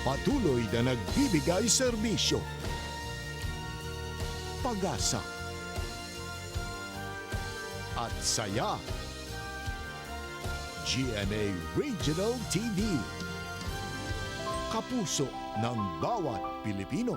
Patuloy na nagbibigay serbisyo, pag-asa, at saya. GMA Regional TV. Kapuso ng bawat Pilipino.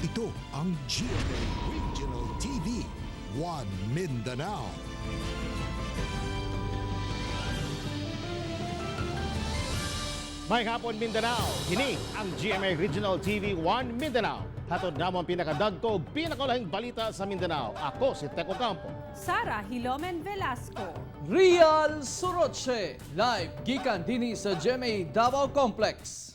Ito ang GMA Regional TV, One Mindanao. May hapon, Mindanao. Kini ang GMA Regional TV 1 Mindanao. Hatod namo ang pinakadagko ug pinakalahing balita sa Mindanao. Ako si Teco Campo. Sara Hilomen Velasco. Real Soroche, live gikan dinhi sa GMA Davao Complex.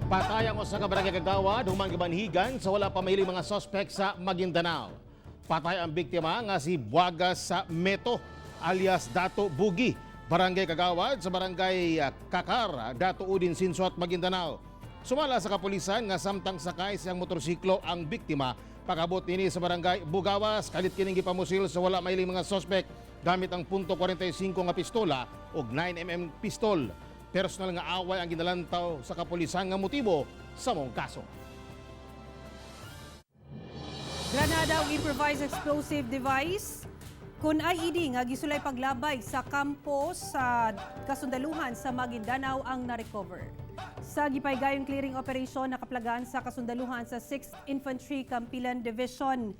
Patay ang usa ka barangay kagawad human gibanhigan sa wala pa mahiling mga suspect sa Maguindanao. Patay ang biktima nga si Buagas sa Meto alias Dato Bugi, barangay kagawad sa barangay Kakar, Dato Udin Sinsuat, Maguindanao. Sumala sa kapulisan nga samtang sakay siyang motorsiklo ang biktima pag-abot nini sa barangay Bugawas, kalit kining gipamusil sa wala mahiling mga suspect gamit ang .45 nga pistola ug 9mm pistol. Personal nga away ang ginalantaw sa kapulisan nga motibo sa mong kaso. Granada ug improvised explosive device kun IED nga gisulay paglabay sa kampo sa kasundaluhan sa Maguindanao ang na-recover. Sa gipaygayong clearing operation nakaplagan sa kasundaluhan sa 6th Infantry Campilan Division.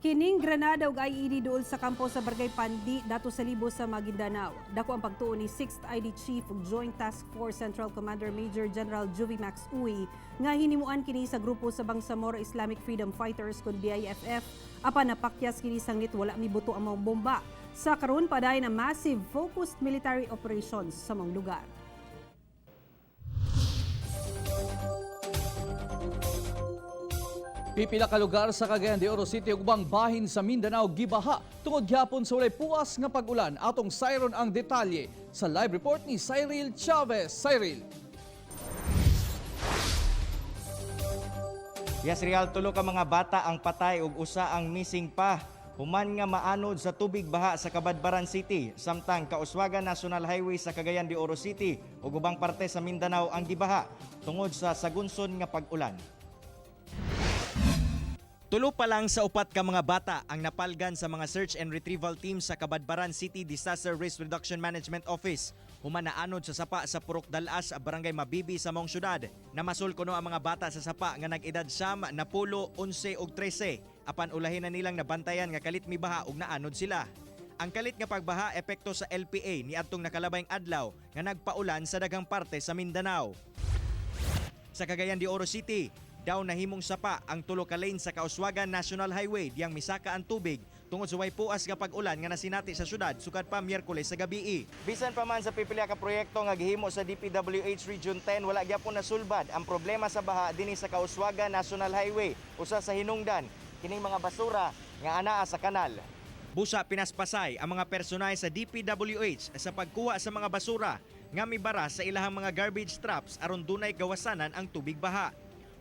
Kining granada ug IED duol sa kampo sa Barangay Pandi, Dato Salibo sa Maguindanao. Dako ang pagtuo ni 6th ID Chief ug Joint Task Force Central Commander Major General Juvie Max Uy nga hinimuan kini sa grupo sa Bangsamoro Islamic Freedom Fighters kun BIFF apan napakyas kini sanglit wala mibuto ang mga bomba. Sa karon padayon ang massive focused military operations sa mga lugar. Pipila ka lugar sa Cagayan de Oro City ug ubang bahin sa Mindanao gibaha tungod gyapon sa walay puas nga pag-ulan. Atong sayron ang detalye sa live report ni Cyril Chavez. Cyril. Yes, Real, tulo ka mga bata ang patay ug usa ang missing pa. Human nga maanod sa tubig baha sa Cabadbaran City, samtang Kauswagan National Highway sa Cagayan de Oro City ug ubang parte sa Mindanao ang gibaha tungod sa sagunson nga pag-ulan. Tulo pa lang sa upat ka mga bata ang napalgan sa mga search and retrieval team sa Cabadbaran City Disaster Risk Reduction Management Office. Human naanod sa sapa sa Purok Dalas, Barangay Mabibi sa Mong Syudad. Namasul kuno ang mga bata sa sapa nga nag-edad 9, 10, 11 ug 13. Apan ulahin na nilang nabantayan nga kalit mibaha ug naanod sila. Ang kalit nga pagbaha epekto sa LPA niadtong nakalabayng adlaw nga nagpaulan sa daghang parte sa Mindanao. Sa Cagayan de Oro City, daw nahimong sapa ang tulo ka lane sa Kauswagan National Highway diyang misaka ang tubig tungod sa way puas nga pag-ulan nga nasinati sa syudad sukad pa Miyerkules sa gabii. Bisan pa man sa pipila ka proyekto nga gihimo sa DPWH Region 10, wala gyapon nasulbad ang problema sa baha dinhi sa Kauswagan National Highway usa sa hinungdan kining mga basura nga anaa sa kanal. Busa pinaspasay ang mga personay sa DPWH sa pagkuha sa mga basura nga mibara sa ilahang mga garbage traps aron dunay gawasanan ang tubig baha.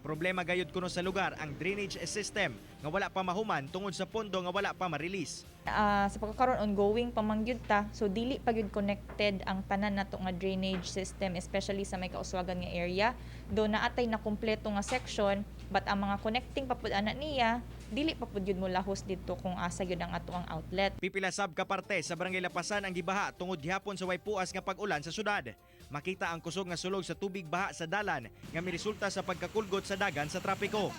Problema gayud kuno sa lugar ang drainage system nga wala pa mahuman tungod sa pondo nga wala pa ma-release. Sa pagkakaroon, ongoing pa man gyud ta, so dili pa gyud connected ang tanan nato nga drainage system, especially sa may kauswagan nga area. Do naatay na kumpleto nga section, but ang mga connecting pa pud ana niya dili pa pud gyud mo lahos didto kung asa gyud ang ato ang outlet. Pipila sab ka parte sa Barangay Lapasan ang gibaha tungod gihapon sa way puas nga pag-ulan sa syudad. Makita ang kusog nga sulog sa tubig baha sa dalan nga miresulta sa pagkakulgot sa dagan sa trapiko.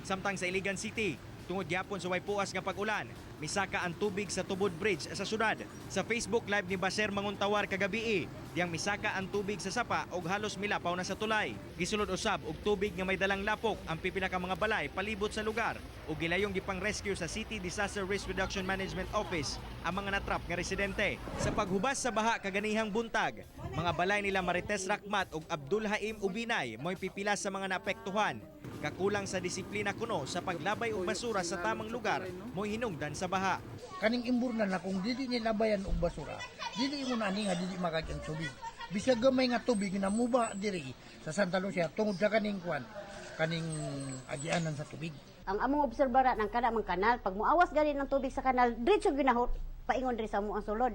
Samtang sa Iligan City, tungod gihapon sa way puas nga pag-ulan, misaka ang tubig sa Tubod Bridge sa syudad. Sa Facebook Live ni Baser Manguntawar kagabii, diyang misaka ang tubig sa sapa og halos milapaw na sa tulay. Gisulod usab og tubig nga may dalang lapok ang pipila ka mga balay palibot sa lugar ug gilayong gipang-rescue sa City Disaster Risk Reduction Management Office ang mga natrap nga residente. Sa paghubas sa baha kaganihang buntag, mga balay nila Marites Rakmat ug Abdul Haim Ubinay mo'y pipila sa mga naapektuhan. Kakulang sa disiplina kuno sa paglabay og basura sa tamang lugar mo'y hinungdan sa baha. Kaning imburna na kung dili nilabayan og basura, dili mo na ani nga dili makag ang tubig. Bisag gamay nga tubig na muba diri sa Santa Lucia tungod sa kaning kwan, kaning agianan sa tubig. Ang among obserbara ng kana mang kanal, pag muawas gani ng tubig sa kanal, diretso ginahot paingon diri sa among ang sulod.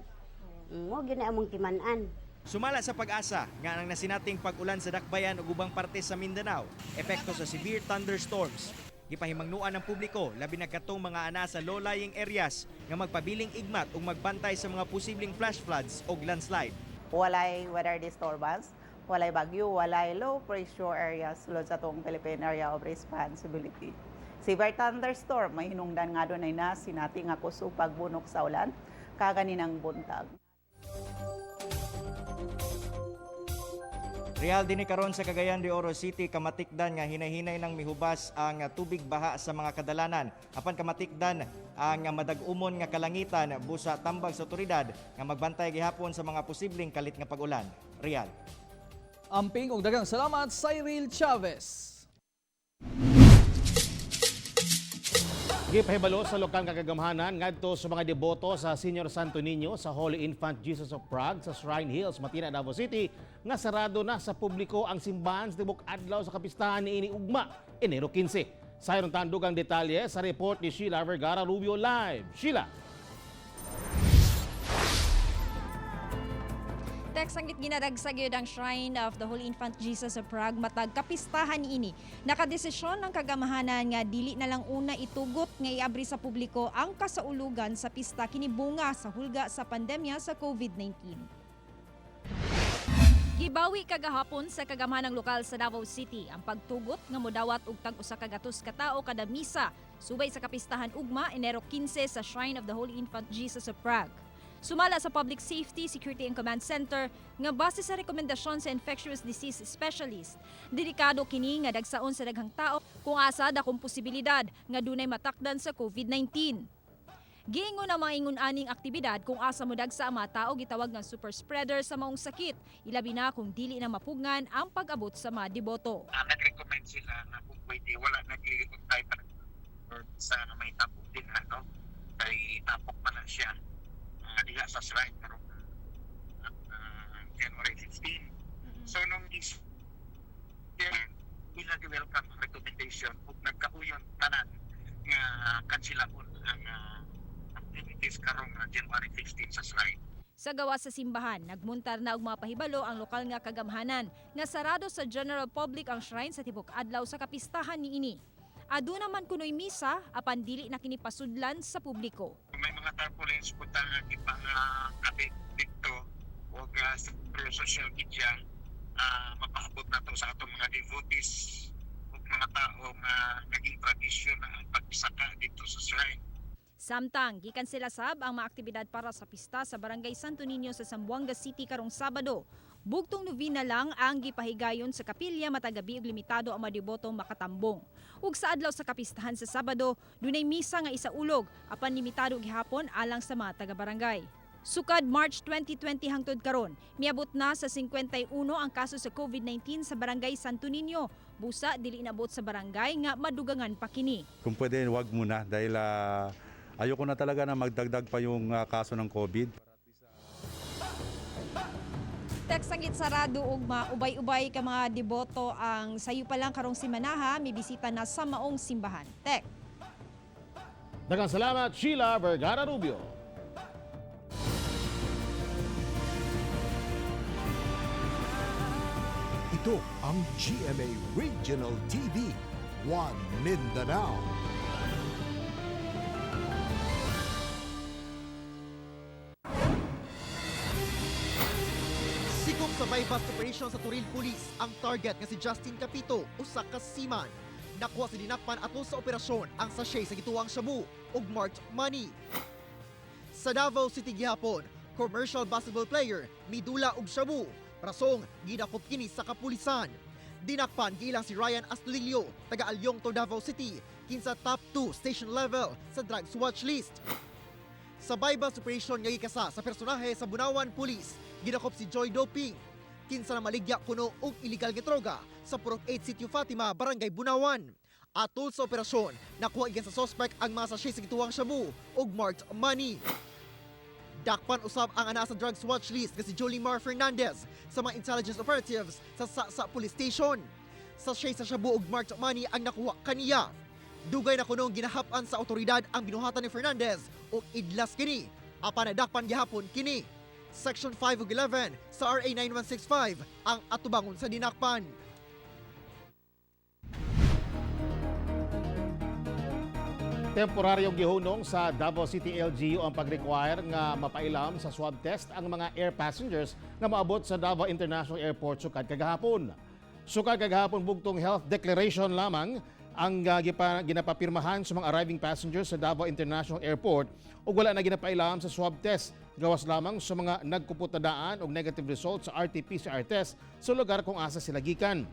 Mo gyud na among timan-an. Sumala sa Pag-asa nga ang nasinating pag-ulan sa Dakbayan ug ubang parte sa Mindanao, epekto sa severe thunderstorms. Gipahimangnuan ng publiko labi na katong mga ana sa low-lying areas nga magpabiling igmat ug magbantay sa mga posibleng flash floods o landslide. Walay weather disturbance, walay bagyo, walay low pressure areas sulod sa atong Philippine Area of Responsibility. Severe thunderstorm, may hinungdan nga dunay na sinati nga kusog pagbunok sa ulan kaganinang buntag. Real dinhi karon sa Cagayan de Oro City, kamatikdan nga hinahinay nang mihubas ang tubig baha sa mga kadalanan. Apan kamatikdan ang madag-umon nga kalangitan busa tambag sa otoridad nga magbantay gihapon sa mga posibleng kalit nga pag-ulan. Real. Amping og daghang salamat, Cyril Chavez. Gipahibalo sa lokal nga kagamhanan ngadto sa mga deboto sa Senior Santo Niño sa Holy Infant Jesus of Prague sa Shrine Hills, Matina, Davao City nga sarado na sa publiko ang simbahan sa tibok adlaw sa kapistahan niini ugma, Enero 15. Sayron tandog ang detalye sa report ni Sheila Vergara Rubio live. Sheila. Text ang ginadagsag yun ang Shrine of the Holy Infant Jesus of Prague matag kapistahan niini. Nakadesisyon ang kagamahanan nga dili na lang una itugot nga iabri sa publiko ang kasaulugan sa pista kinibunga sa hulga sa pandemya sa COVID-19. Gibawi kagahapon sa kagamahanang lokal sa Davao City ang pagtugot nga modawat og tag usa ka gatos ka tawo kada misa subay sa kapistahan ugma Enero 15 sa Shrine of the Holy Infant Jesus of Prague. Sumala sa Public Safety, Security and Command Center nga base sa rekomendasyon sa infectious disease specialist, delikado kini nga dagsaon sa daghang tao kung asa dakong posibilidad nga dunay matakdan sa COVID-19. Giingon ang mga ingon aning aktibidad kung asa mo dagsa ang mga tao gitawag nga super spreader sa maong sakit, ilabi na kung dili na mapugngan ang pag-abot sa mga deboto. Nag-recommend sila na kung pwede, wala nag-iuntay pa or sa may tapok din ha, no? Kay tapok man lang siya diha sa shrine karong January 15. So nung this year, ila welcome ang recommendation ug nagkauyon tanan nga kansilahon ang activities karong January 15 sa shrine. Sa gawa sa simbahan, nagmuntar na og mga pahibalo ang lokal nga kagamhanan nga sarado sa general public ang shrine sa tibok adlaw sa kapistahan niini. Aduna man kunoy misa apan dili na kini pasudlan sa publiko. May mga tarpaulins po ta nga gipang kabit dito o through social media, mapaabot na to sa atong mga devotees ug mga tao nga naging tradisyon na ang pagsaka dito sa shrine. Samtang gikan sila sab ang mga aktibidad para sa pista sa Barangay Santo Niño sa Zamboanga City karong Sabado. Bugtong nobina lang ang gipahigayon sa kapilya matag gabi ug limitado ang mga debotong makatambong. Ug sa adlaw sa kapistahan sa Sabado, dunay misa nga isaulog apan limitado gihapon alang sa mga taga-barangay. Sukad March 2020 hangtod karon, miabot na sa 51 ang kaso sa COVID-19 sa Barangay Santo Niño. Busa dili inabot sa barangay nga madugangan pa kini. Kung pwede, wag muna dahil ayoko na talaga na magdagdag pa yung kaso ng COVID. Tek sangit sarado ug maubay-ubay ka mga deboto ang sayo pa lang karong simanaha mibisita na sa maong simbahan. Tek. Daghang salamat, Sheila Vergara Rubio. Ito ang GMA Regional TV, One Mindanao. Sikom sa bypass operation sa Turil Police ang target nga si Justin Capito, usa ka seaman. Nakuha sa dinakpan atol sa operasyon ang sachet sa gituwang shabu ug marked money. Sa Davao City gihapon, commercial basketball player midula og shabu, prasong gidakop kini sa kapulisan. Dinakpan gilang si Ryan Astudillo, taga Alyong to Davao City, kinsa top 2 station level sa drugs watch list. Sa bypass operation nga gikasa sa personahe sa Bunawan Police, gidakop si Joy Doping. Kinsa na maligya kuno og illegal nga droga sa Purok 8 Sitio Fatima, Barangay Bunawan. Atol sa operasyon, nakuha igan sa suspect ang mga sachet sa gituwang shabu ug marked money. Dakpan usab ang ana sa drugs watch list nga si Jolimar Fernandez sa mga intelligence operatives sa Sasa Police Station. Sachet sa shabu ug marked money ang nakuha kaniya. Dugay na kunong ginahapan sa otoridad ang binuhatan ni Fernandez ug idlas kini. Apan nadakpan gihapon kini. Section 5 ug 11 sa RA 9165 ang atubangon sa dinakpan. Temporaryong gihunong sa Davao City LGU ang pag-require nga mapailam sa swab test ang mga air passengers nga moabot sa Davao International Airport sukad kagahapon. Sukad kagahapon bugtong health declaration lamang ang ginapapirmahan sa mga arriving passengers sa Davao International Airport ug wala na ginapailam sa swab test gawas lamang sa mga nagkupot na daan og negative result sa RT-PCR test sa lugar kung asa sila gikan.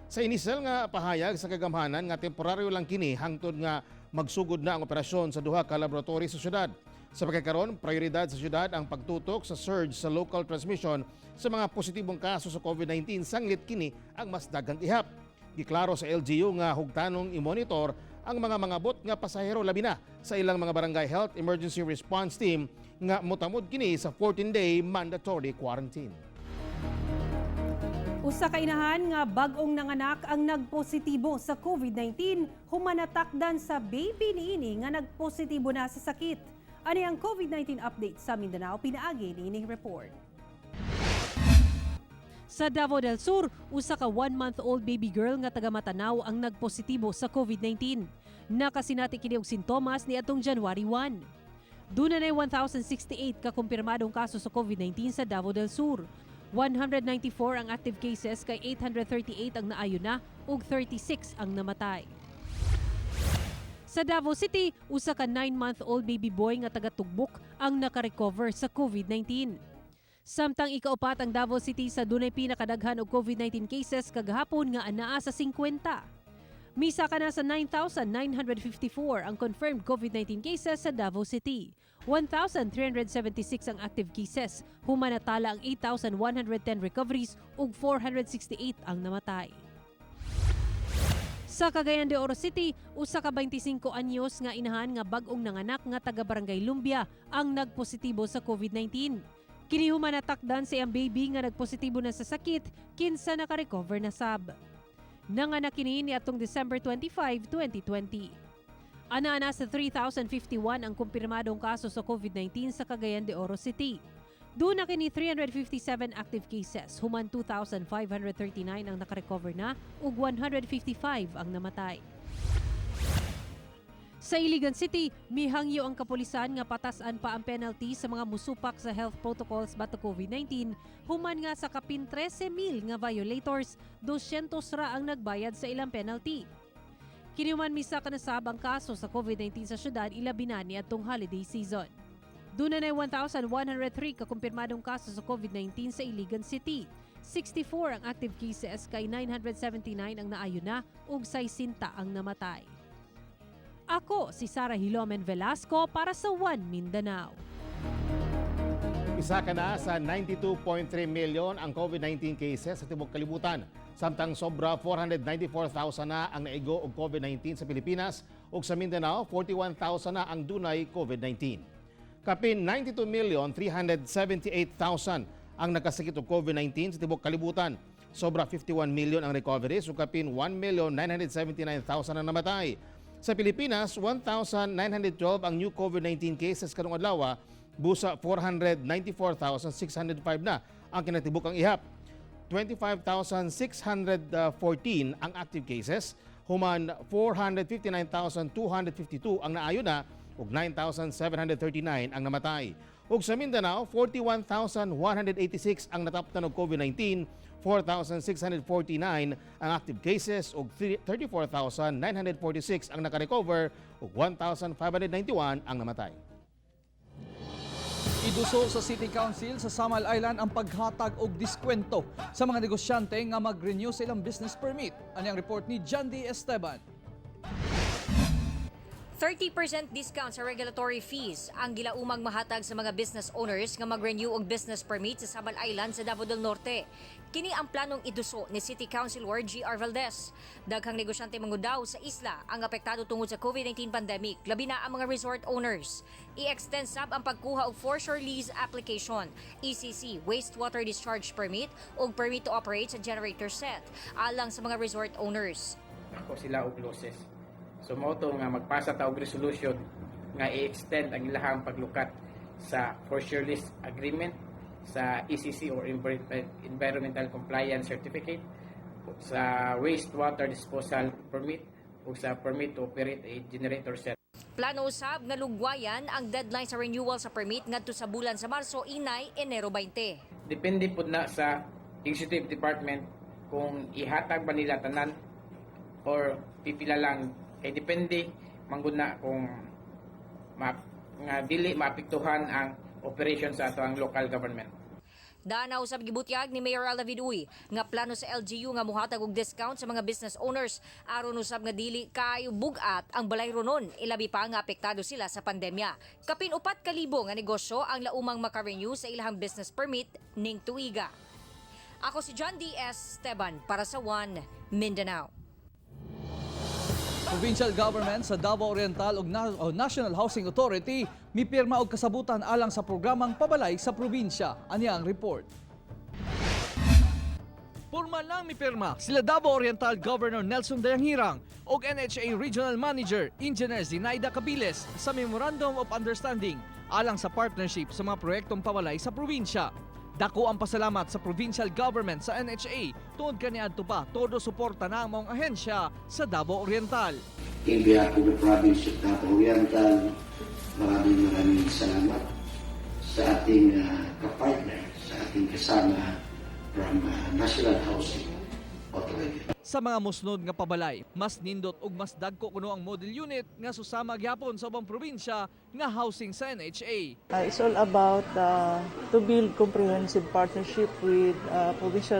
Sa initial nga pahayag sa kagamhanan nga temporaryo lang kini hangtod nga magsugod na ang operasyon sa duha ka laboratory sa syudad. Sa pagkakaron, prioridad sa syudad ang pagtutok sa surge sa local transmission sa mga positibong kaso sa COVID-19 sanglit kini ang mas daghang ihap. Giklaro sa LGU nga hugtanong i-monitor ang mga mangabot nga pasahero labi na sa ilang mga barangay health emergency response team nga motamod kini sa 14-day mandatory quarantine. Usa ka inahan nga bag-ong nanganak ang nagpositibo sa COVID-19 humanatakdan sa baby niini nga nagpositibo na sa sakit. Ani ang COVID-19 update sa Mindanao pinaagi niining report. Sa Davao del Sur, usa ka 1-month-old baby girl nga taga Matanao ang nagpositibo sa COVID-19. Nakasinati kini og sintomas niadtong January 1. Duna na 1,068 ka kumpirmadong kaso sa COVID-19 sa Davao del Sur. 194 ang active cases kay 838 ang naayo na ug 36 ang namatay. Sa Davao City, usa ka 9-month-old baby boy nga taga Tugbok ang nakarecover sa COVID-19. Samtang ikaupat ang Davao City sa dunay pinakadaghan og COVID-19 cases kagahapon nga anaa sa 50. Misaka na sa 9,954 ang confirmed COVID-19 cases sa Davao City. 1,376 ang active cases, human natala ang 8,110 recoveries ug 468 ang namatay. Sa Cagayan de Oro City, usa ka 25 anyos nga inahan nga bag-ong nanganak nga taga Barangay Lumbia ang nagpositibo sa COVID-19. Kini human natakdan sa iyang baby nga nagpositibo na sa sakit kinsa nakarecover na sab. Nanganak kini niadtong December 25, 2020. Ana-ana sa 3,051 ang kumpirmadong kaso sa COVID-19 sa Cagayan de Oro City. Duna kini 357 active cases, human 2,539 ang nakarecover na ug 155 ang namatay. Sa Iligan City, mihangyo ang kapulisan nga patasan pa ang penalty sa mga musupak sa health protocols batok COVID-19, human nga sa kapin 13,000 nga violators, 200 ra ang nagbayad sa ilang penalty. Kini human misaka nasab ang kaso sa COVID-19 sa syudad ilabi na niadtong holiday season. Duna na 1,103 kakumpirmadong kaso sa COVID-19 sa Iligan City. 64 ang active cases kay 979 ang naayo na ug 60 ang namatay. Ako si Sara Hilomen Velasco para sa One Mindanao. Isa ka na sa 92.3 million ang COVID-19 cases sa tibuok kalibutan. Samtang sobra 494,000 na ang naigo og COVID-19 sa Pilipinas ug sa Mindanao 41,000 na ang dunay COVID-19. Kapin 92,378,000 ang nakasakit og COVID-19 sa tibuok kalibutan. Sobra 51 million ang recoveries ug kapin 1,979,000 ang namatay. Sa Pilipinas, 1,912 ang new COVID-19 cases karong adlaw, busa 494,605 na ang kinatibukang ihap. 25,614 ang active cases, human 459,252 ang naayo na ug 9,739 ang namatay. Ug sa Mindanao, 41,186 ang nataptan og COVID-19, 4,649 ang active cases ug 34,946 ang nakarecover ug 1,591 ang namatay. Iduso sa City Council sa Samal Island ang paghatag og diskwento sa mga negosyante nga mag-renew sa ilang business permit. Ani ang report ni Jandy Esteban. 30% discount sa regulatory fees ang gilaumang mahatag sa mga business owners nga mag-renew og business permit sa Samal Island sa Davao del Norte. Kini ang planong iduso ni City Councilor G.R. Valdez. Daghang negosyante mangudaw sa isla ang apektado tungod sa COVID-19 pandemic, labi na ang mga resort owners. I-extend sab ang pagkuha og foreshore lease application, ECC, wastewater discharge permit ug permit to operate sa generator set alang sa mga resort owners. Dako sila og losses. So mao to nga magpasa ta og resolution nga i-extend ang ilahang paglukat sa foreshore lease agreement, sa ECC or Environmental Compliance Certificate, sa wastewater disposal permit ug sa permit to operate a generator set. Plano usab nga lugwayan ang deadline sa renewal sa permit ngadto sa bulan sa Marso inay Enero 20. Depende pud na sa executive department kung ihatag ba nila tanan or pipila lang, kay depende manggud na kung nga dili maapektuhan ang operation sa ato ang local government. Dana usab gibutyag ni Mayor Al David Uy nga plano sa LGU nga mohatag og discount sa mga business owners aron usab nga dili kaayo bugat ang balayronon, ilabi pa nga apektado sila sa pandemya. Kapin 4,000 nga negosyo ang laumang maka-renew sa ilahang business permit ning tuiga. Ako si John D. S. Esteban para sa One Mindanao. Provincial government sa Davao Oriental ug o National Housing Authority mipirma og kasabutan alang sa programang pabalay sa probinsya. Ani ang report. Pormal lang mipirma sila Davao Oriental Governor Nelson Dayanghirang ug NHA Regional Manager Engineer Zinaida Cabiles sa Memorandum of Understanding alang sa partnership sa mga proyektong pabalay sa probinsya. Dako ang pasalamat sa provincial government sa NHA tungod kaniadto pa todo suporta na ang maong ahensya sa Davao Oriental. In behalf of the province of Davao Oriental, maraming maraming salamat sa ating kapartner, sa ating kasama from National Housing Authority. Sa mga musnod nga pabalay, mas nindot ug mas dagko kuno ang model unit nga susama gyapon sa ubang probinsya nga housing sa NHA. It's all about to build comprehensive partnership with provincial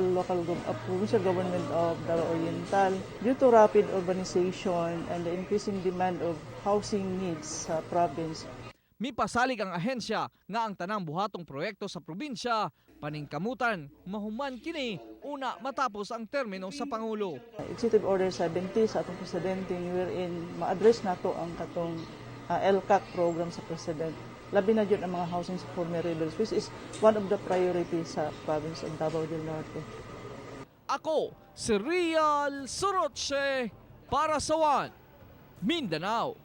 government of Davao Oriental due to rapid urbanization and the increasing demand of housing needs sa province. Mipasalig ang ahensya nga ang tanang buhatong proyekto sa probinsya paningkamutan mahuman kini una matapos ang termino sa pangulo. Executive Order 70 sa atong presidente wherein ma-address nato ang katong LCAC program sa president. Labi na jud ang mga housing sa former rebels, which is one of the priorities sa province of Davao del Norte. Ako si Real Soroche para sa One Mindanao.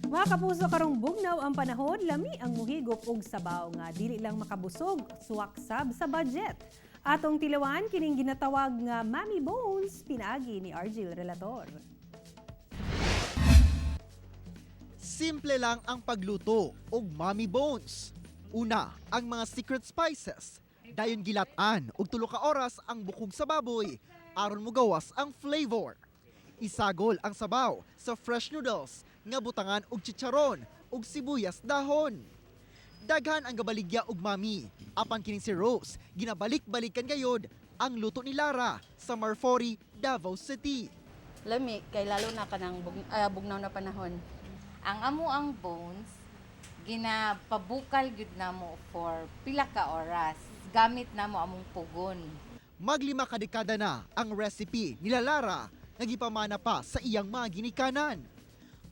Mga kapuso, karong bugnaw ang panahon, lami ang muhigop og sabaw nga dili lang makabusog, suwak sab sa budget. Atong tilawan kining ginatawag nga Mami Bones, pinaagi ni Argil Relator. Simple lang ang pagluto og Mami Bones. Una, ang mga secret spices. Dayon gilat-an og 3 ka oras ang bukog sa baboy aron mogawas ang flavor. Isagol ang sabaw sa fresh noodles nga butangan og chicharon ug sibuyas dahon. Daghan ang gabaligya og mami. Apan kining si Rose, ginabalik-balikan gayod ang luto ni Lara sa Marfori, Davao City. Lami kay lalo na kanang bugnaw na panahon. Ang amo ang bones ginapabukal gyud namo for pila ka oras. Gamit namo among pugon. Mag-5 ka dekada na ang recipe nila Lara nga gipamana pa sa iyang mga ginikanan.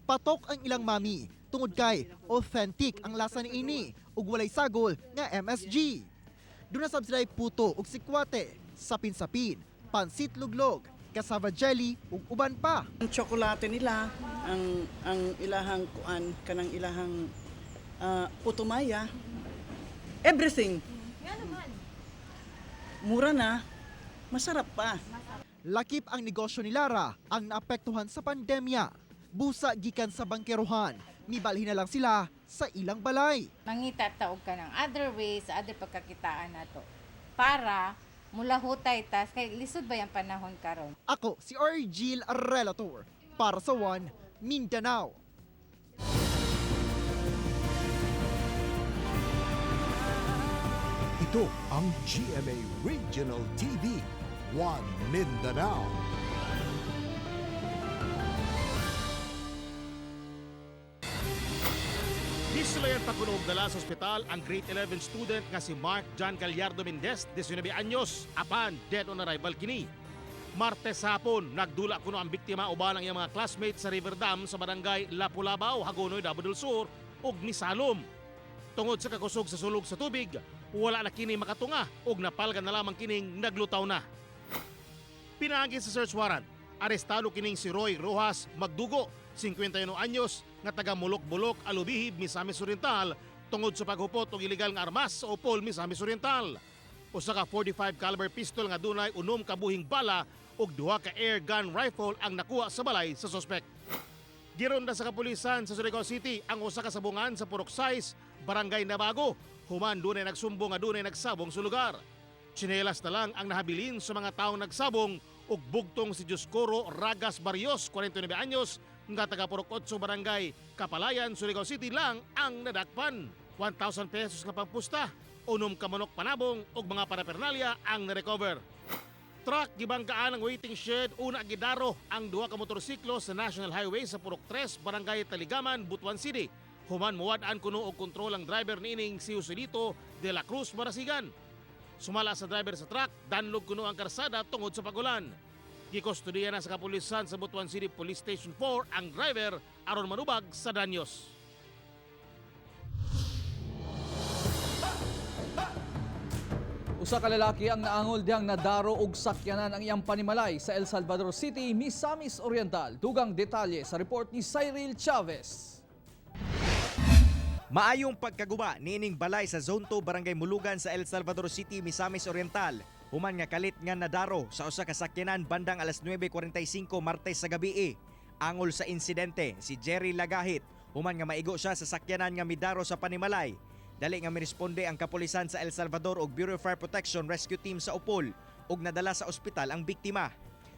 Patok ang ilang mami. tungod kay authentic ang lasa niini ug walay sagol nga MSG. Duna sab sila puto ug sikwate, sapin-sapin, pansit luglog, cassava jelly ug uban pa. Ang tsokolate nila, ang ilahang kuan, kanang ilahang puto maya, everything. Mura na, masarap pa. Lakip ang negosyo ni Lara ang naapektuhan sa pandemya. Busa gikan sa bangkerohan, mibalhin na lang sila sa ilang balay. Mangita ta og kanang other ways, other pagkakitaan nato para mulahutay tas kay lisod ba yung panahon karon. Ako si Argil Relator para sa One Mindanao. Ito ang GMA Regional TV, One Mindanao. Gisulayan pa kuno og dala sa ospital ang grade 11 student nga si Mark John Gallardo Mendez, 19 anyos, apan dead on arrival kini. Martes hapon, nagdula kuno ang biktima uban ang iyang mga classmates sa River Dam sa barangay Lapulabao, Hagonoy, Davao del Sur ug misalom. Tungod sa kakusog sa sulog sa tubig, wala na kini makatunga ug napalgan na lamang kining naglutaw na. Pinaagi sa search warrant, arestado kining si Roy Rojas Magdugo, 51 anyos, nga taga Mulok-Bulok, Alubijib, Misamis Oriental, tungod sa paghupot og ilegal nga armas sa Opol, Misamis Oriental. Usa ka 45 caliber pistol nga dunay 6 ka buhing bala ug 2 ka air gun rifle ang nakuha sa balay sa suspect. Gironda sa kapulisan sa Surigao City ang usa ka sabungan sa Purok 6, Barangay Nabago. Human dunay nagsumbong nga dunay nagsabong sa lugar. Tsinelas na lang ang nahabilin sa mga taong nagsabong ug bugtong si Dioscoro Ragas Barrios, 49 anyos, nga taga Purok 8, Barangay Kapalayan, Surigao City lang ang nadakpan. 1,000 pesos nga pampusta, 6 ka manok panabong ug mga paraphernalia ang narecover. Truck gibanggaan ang waiting shed, una gidaro ang duha ka motorsiklo sa National Highway sa Purok 3, Barangay Taligaman, Butuan City. Human muwad-an kuno og kontrol ang driver niining si Joselito de la Cruz Marasigan. Sumala sa driver sa truck, danlog kuno ang karsada tungod sa pagulan. Gikustudiya na sa kapulisan sa Butuan City Police Station 4 ang driver aron manubag sa danyos. Usa ka lalaki ang naangol dihang nadaro og sakyanan ang iyang panimalay sa El Salvador City, Misamis Oriental. Dugang detalye sa report ni Cyril Chavez. Maayong pagkaguba niining balay sa Zone 2 Barangay Mulugan sa El Salvador City, Misamis Oriental. Human nga kalit nga nadaro sa usa ka sakyanan bandang alas 9:45 Martes sa gabi. Angol sa insidente si Jerry Lagahit. Human nga maigo siya sa sakyanan nga midaro sa panimalay. Dali nga miresponde ang kapulisan sa El Salvador ug Bureau of Fire Protection Rescue Team sa Upol ug nadala sa ospital ang biktima.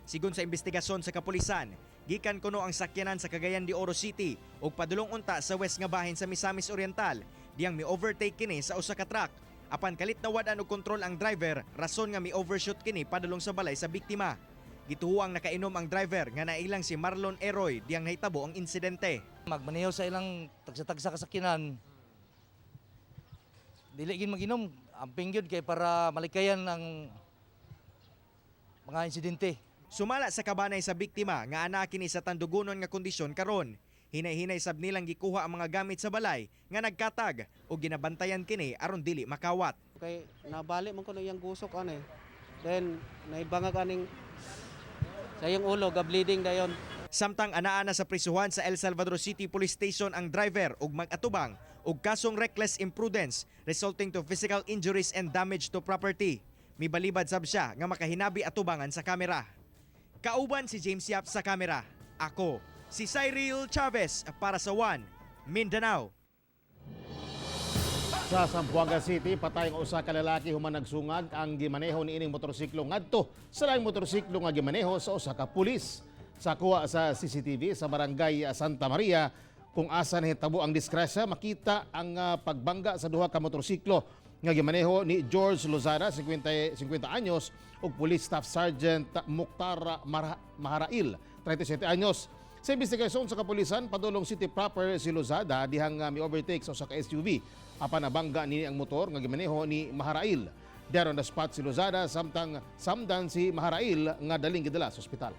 Sigon sa investigasyon sa kapulisan, gikan kuno ang sakyanan sa Cagayan de Oro City ug padulong unta sa west nga bahin sa Misamis Oriental, diyang mi-overtake kini sa usa ka truck. Apan kalit na wad-an og kontrol ang driver, rason nga mi-overshoot kini padulong sa balay sa biktima. Gituhuang nakainom ang driver nga nailang si Marlon Eroy diyang nahitabo ang insidente. Magmaneho sa ilang tagsa-tagsa kasakyanan. Dili gid maginom, amping gyud kay para malikayan ang mga insidente. Sumala sa kabanay sa biktima nga ana kini sa tandugunon nga kondisyon karon. Hinay-hinay sab nilang gikuha ang mga gamit sa balay nga nagkatag ug ginabantayan kini aron dili makawat. Kay nabali man ko na iyang gusok ano eh. Then naibangag aning sa iyang ulo ga bleeding dayon. Samtang anaa na sa prisuhan sa El Salvador City Police Station ang driver ug mag-atubang og kasong reckless imprudence resulting to physical injuries and damage to property. Mibalibad sab siya nga makahinabi atubangan sa kamera. Kauban si James Yap sa kamera. Ako, si Cyril Chavez para sa One Mindanao. Sa Zamboanga City, patay ang usa ka lalaki human nagsungag ang gimaneho niining motorsiklo ngadto sa laing motorsiklo nga gimaneho sa usa ka pulis. Sa kuha sa CCTV sa barangay Santa Maria kung asa nahitabo ang disgrasya, makita ang pagbangga sa duha ka motorsiklo nga gimaneho ni George Lozada, 50 anyos, ug Police Staff Sergeant Mukhtar Maharail, 37 anyos. Sa investigasyon sa kapulisan, padulong city proper si Lozada dihang mi-overtake sa usa ka SUV. Apan nabangga ni ang motor nga gimaneho ni Maharail. There on the spot si Lozada samtang samdan si Maharail nga daling gidala sa ospital.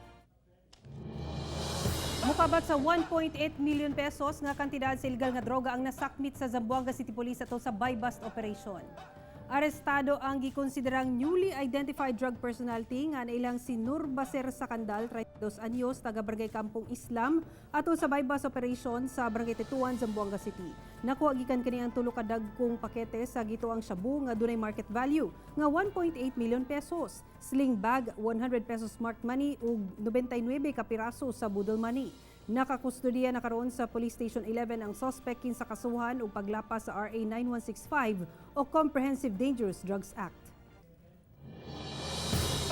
Mukabat sa 1.8 million pesos nga kantidad sa ilegal nga droga ang nasakmit sa Zamboanga City Police atol sa buy-bust operation. Arestado ang gikonsiderang newly identified drug personality nga nailang si Nur Baser Sakandal, 32 anyos, taga Barangay Kampong Islam, atol sa buy-bust operation sa Barangay Tetuan, Zamboanga City. Nakuha gikan kini ang tulo ka dagkong pakete sa gituang shabu nga dunay market value nga 1.8 million pesos, sling bag, 100 pesos marked money ug 99 ka piraso sa budol money. Nakakustodiya na karon sa Police Station 11 ang suspect kinsa kasuhan og paglapas sa RA 9165 o Comprehensive Dangerous Drugs Act.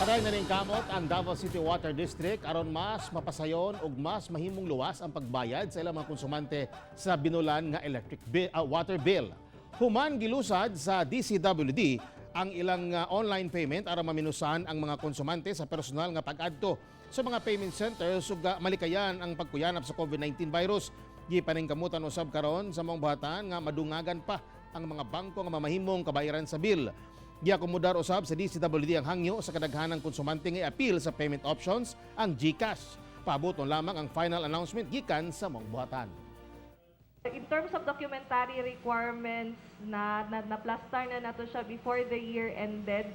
Aray na rin kamot ang Davao City Water District aron mas mapasayon ug mas mahimong luwas ang pagbayad sa ilang mga konsumante sa binulan nga electric bill, water bill. Human gilusad sa DCWD ang ilang online payment aron maminusan ang mga konsumante sa personal nga pag-adto sa mga payment centers ug malikayan ang pagkuyanap sa COVID-19 virus. Gipaningkamutan usab karon sa maong buhatan nga madungagan pa ang mga bangko nga mamahimong kabayaran sa bill. Giakomodar usab sa DCWD ang hangyo sa kadaghanang konsumante nga appeal sa payment options ang GCash. Paabuton lamang ang final announcement gikan sa maong buhatan. In terms of documentary requirements na plaster na nato siya before the year ended.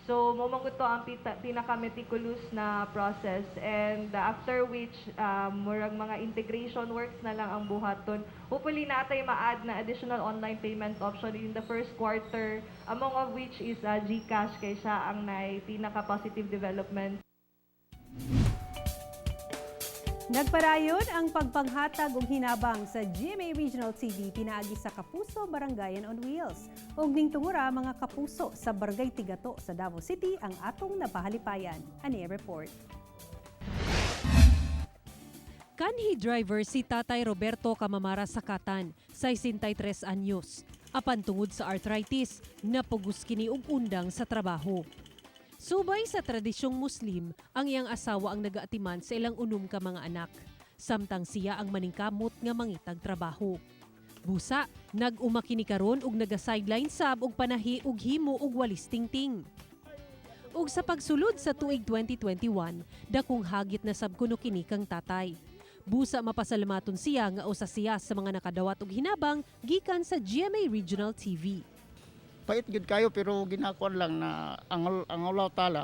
So mao man to ang pinaka-meticulous na process and after which murag mga integration works na lang ang buhaton. Hopefully natay ma-add na additional online payment option in the first quarter, among of which is GCash kay siya ang nay pinaka-positive development. Nagpadayon ang pagpanghatag og hinabang sa GMA Regional TV pinaagi sa Kapuso Barangayan on Wheels. Og ning tungura, mga kapuso sa Barangay Tigato sa Davao City ang atong napahalipayan. Ani report. Kanhi driver si Tatay Roberto Kamamara Sakatan, 63 anyos. Apan tungod sa arthritis, napugos kini og undang sa trabaho. Subay sa tradisyong Muslim, ang iyang asawa ang nagaatiman sa ilang 6 ka mga anak. Samtang siya ang maningkamot nga mangitag trabaho. Busa, nag-uma kini karon og naga-sideline sab og panahi og himo og walis tingting. Ug sa pagsulod sa tuig 2021, dakong hagit na sab kuno kini kang tatay. Busa mapasalamaton siya nga usa siya sa mga nakadawat og hinabang gikan sa GMA Regional TV. Pait gyud kayo, pero ginakuan lang na ang Allah Taala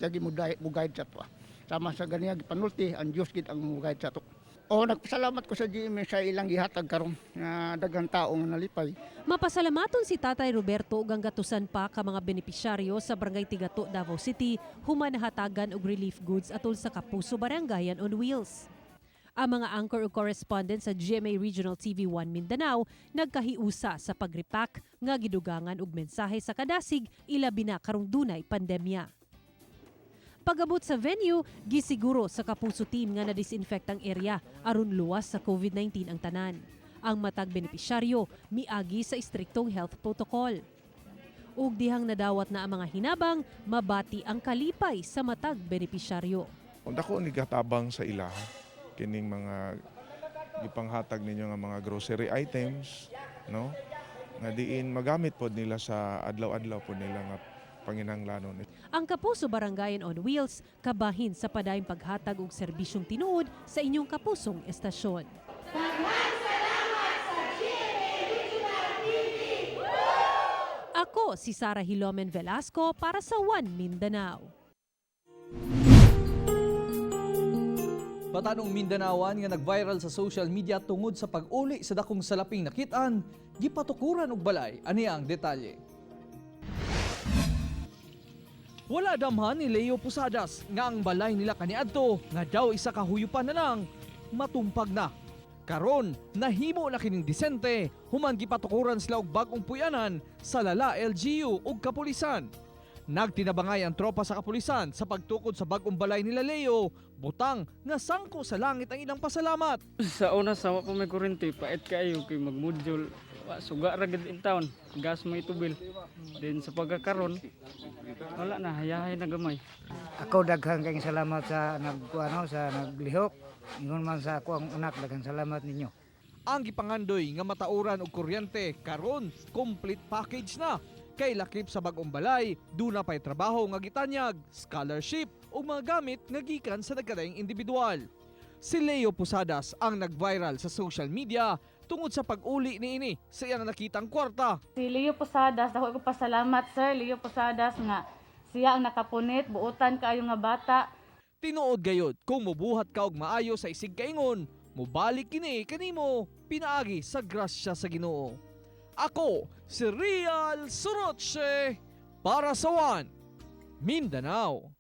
lagi mo guide sa ato. Sama sa ganiya gipanulti, ang Dios gid ang mo guide sa ato. O nagpasalamat ko sa GMA sa ilang gihatag karon nga daghang tao nga nalipay. Mapasalamaton si Tatay Roberto ug ang gatusan pa ka mga benepisyaryo sa Barangay Tigato, Davao City human nahatagan og relief goods atol sa Kapuso Barangayan on Wheels. Ang mga anchor ug correspondent sa GMA Regional TV 1 Mindanao nagkahiusa sa pag-repack nga gidugangan og mensahe sa kadasig, ilabi na karong dunay pandemya. Pag-abot sa venue, gisiguro sa Kapuso team nga na-disinfect ang area aron luwas sa COVID-19 ang tanan. Ang matag benepisyaryo miagi sa istriktong health protocol. Ug dihang nadawat na ang mga hinabang, mabati ang kalipay sa matag benepisyaryo. Dako ni katabang sa ilaha kining mga gipanghatag ninyo nga mga grocery items, no, nga diin magamit pod nila sa adlaw-adlaw pod nila nga panginahanglanon. Ang Kapuso Barangayan on Wheels kabahin sa padayong paghatag og serbisyong tinuod sa inyong kapusong estasyon. Ako si Sara Hilomen Velasco para sa One Mindanao. Batanong Mindanaoan nga nag-viral sa social media tungod sa pag-uli sa dakong salaping nakitaan, gipatukuran og balay. Ani ang detalye. Wala damhan ni Leo Posadas nga ang balay nila kaniadto nga daw isa ka huyupan na lang matumpag na. Karon nahimo na kining disente human gipatukuran sila og bag-ong puyanan sa Lala LGU ug kapulisan. Nagtinabangay ang tropa sa kapulisan sa pagtukod sa bag-ong balay nila Leo, butang nga sangko sa langit ang ilang pasalamat. Sa una, sa wa pa may kuryente, pait kaayo kay magmodule. Wa, suga ra gid in town, gas may tubil. Then sa pagkakaron, wala na, hayahay na gamay. Ako, daghang kayong salamat sa nag ano, sa naglihok. Ingon man sa ako ang anak, daghang salamat ninyo. Ang gipangandoy nga matauran og kuryente karon complete package na. Kay lakip sa bag-ong balay, duna pay trabaho nga gitanyag, scholarship ug mga gamit nga gikan sa nagkadaing individual. Si Leo Posadas ang nag-viral sa social media tungod sa pag-uli niini sa iyang nakitang kwarta. Si Leo Posadas, dako ko pasalamat, Sir Leo Posadas, nga siya ang nakapunit, buotan kaayo nga bata. Tinuod gayod kung mubuhat ka og maayo sa isig kaingon, mubalik kini kanimo pinaagi sa grasya sa Ginoo. Ako si Real Soroche para sa One Mindanao.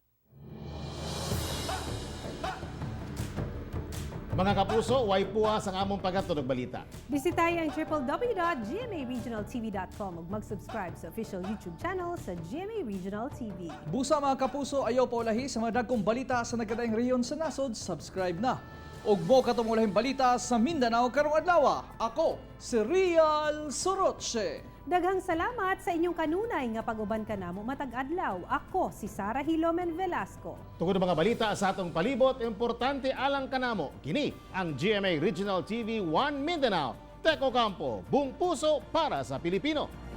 Mga kapuso, way puwas ang among paghatod og balita. Bisitahin ang www.gmaregionaltv.com ug mag-subscribe sa official YouTube channel sa GMA Regional TV. Busa, mga kapuso, ayaw paulahi sa mga dagkong balita sa nagkadaing rehiyon sa nasod, subscribe na. Ug mo katong ulahing balita sa Mindanao karong adlaw. Ako si Real Soroche. Daghang salamat sa inyong kanunay nga pag-uban kanamo matag adlaw. Ako si Sara Hilomen Velasco. Tungod ng mga balita sa atong palibot, importante alang kanamo. Kini ang GMA Regional TV 1 Mindanao. Teko Campo, buong puso para sa Pilipino.